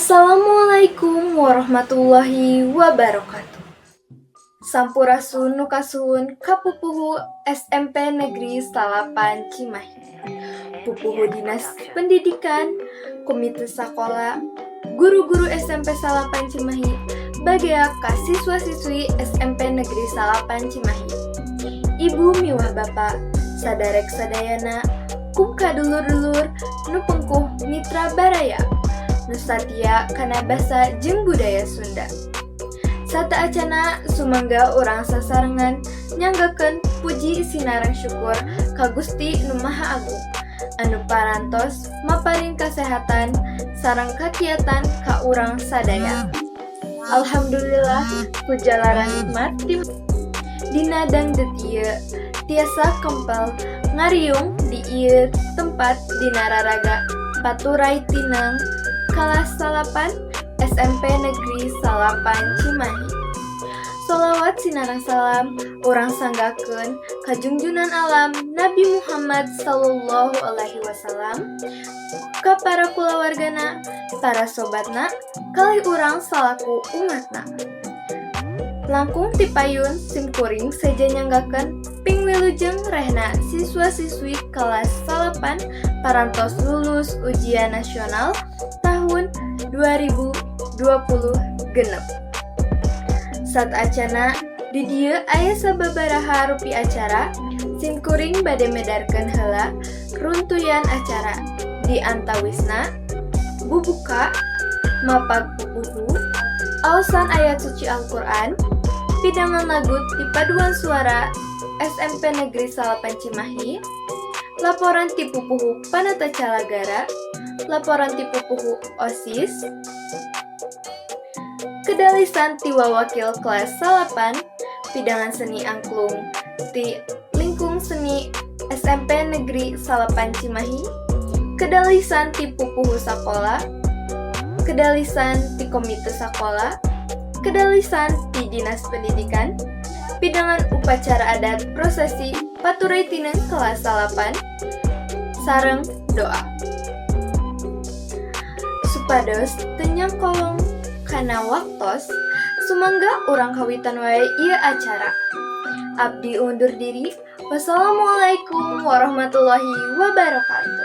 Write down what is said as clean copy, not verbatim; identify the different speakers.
Speaker 1: Assalamualaikum warahmatullahi wabarakatuh. Sampurasun nu kasuhun ka pupuhu SMP Negeri 9 Cimahi. Pupuhu Dinas Pendidikan, Komite Sakola, guru-guru SMP 9 Cimahi, bagea ka siswa-siswi SMP Negeri 9 Cimahi. Ibu miwah Bapak, saderek sadayana, kum ka dulur-dulur nu pengkuh mitra baraya, nu satia kana basa jeung budaya Sunda. Sateuacana sumangga urang sasarengan nyanggakeun puji sinareng syukur ka Gusti Nu Maha Agung anu parantos maparin kasehatan sareng kakiatan ka urang sadaya. Alhamdulillah, ku jalaran nikmat dina dangdut ieu tiasa kempel ngariung di ieu tempat dina raraga Paturai Tineng kelas 9 SMP Negeri 9 Cimahi. Solawat sinareng salam urang sanggakeun ka junjunan alam Nabi Muhammad Sallallahu Alaihi Wasallam, ka para kulawargana, para sobatna, kalih urang salaku umatna. Langkung ti payun simkuring seja nyanggakeun pingwilujeng rehna siswa-siswi kelas 9 parantos lulus ujian nasional tahun 2026. Sateuacana di dieu aya sababaraha rupi acara, simkuring bade medarkeun heula runtuyan acara, di antawisna bubuka, mapag pupuhu, aosan ayat suci Al-Qur'an, pidangan lagu ti paduan suara SMP Negeri 9 Cimahi, laporan ti pupuhu Panata Calagara, laporan ti pupuhu OSIS, kedalisan ti wawakil kelas 9, pidangan seni angklung ti lingkung seni SMP Negeri 9 Cimahi, kedalisan ti pupuhu sakola, kedalisan ti komite sakola, kedalisan ti Dinas Pendidikan, pidangan upacara adat prosesi Paturai Tineng kelas 9, sareng doa. Supados teu nyangkolong kana waktos, sumangga urang kawitan wae ieu acara. Abdi undur diri. Wassalamualaikum warahmatullahi wabarakatuh.